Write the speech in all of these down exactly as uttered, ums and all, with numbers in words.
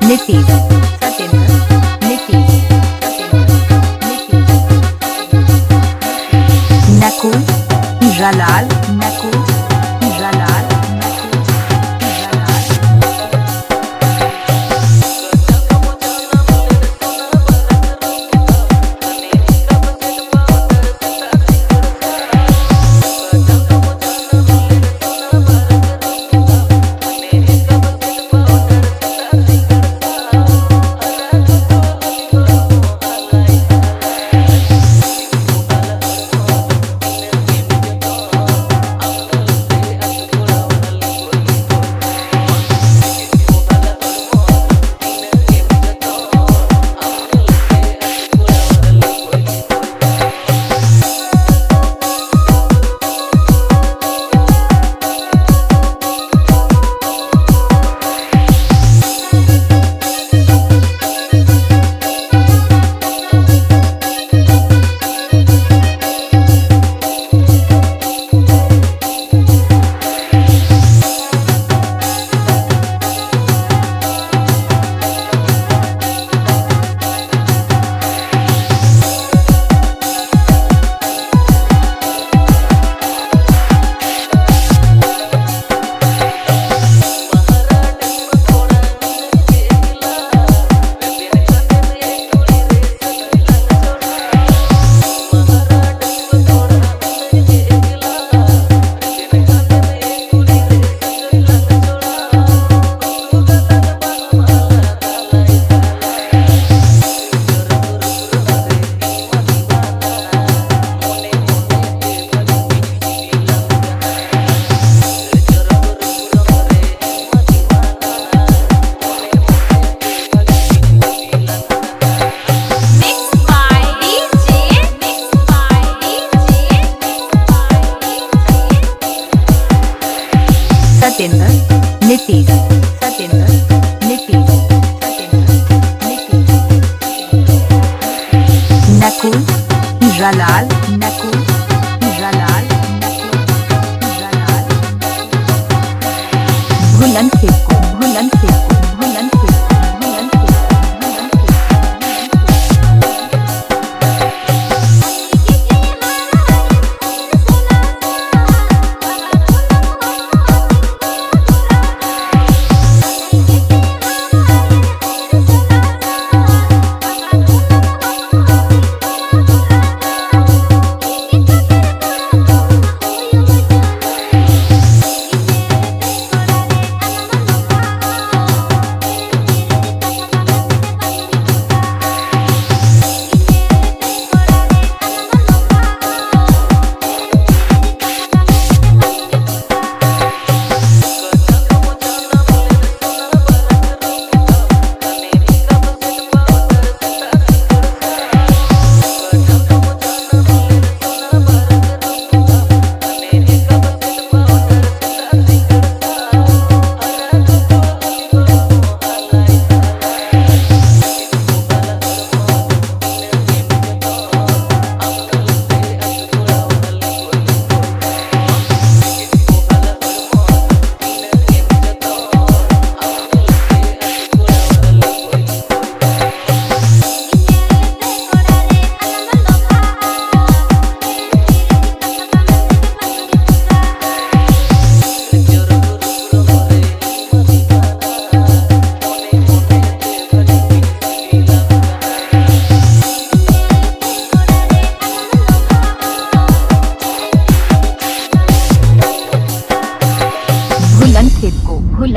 Nitish, Satyendra, Nitish, Satyendra, Nitish. Nakul, Hiralal, Nakul, Hiralal, Nakul, Hiralal. Mixed by D J, mixed by D J, mixed by D J। Satyendra, Nitish, Satyendra, Nitish, Satyendra, Nitish. Nakul, Hiralal, Nakul, Hiralal, Nakul, Hiralal. भुलन सिक्को, भुलन सिक्को, भुलन सिक्को।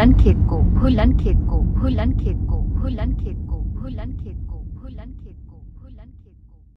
ᱞᱟᱱ ᱠᱷᱮᱛ ᱠᱚ, ᱦᱩᱞᱟᱱ ᱠᱷᱮᱛ ᱠᱚ, ᱦᱩᱞᱟᱱ ᱠᱷᱮᱛ ᱠᱚ, ᱦᱩᱞᱟᱱ ᱠᱷᱮᱛ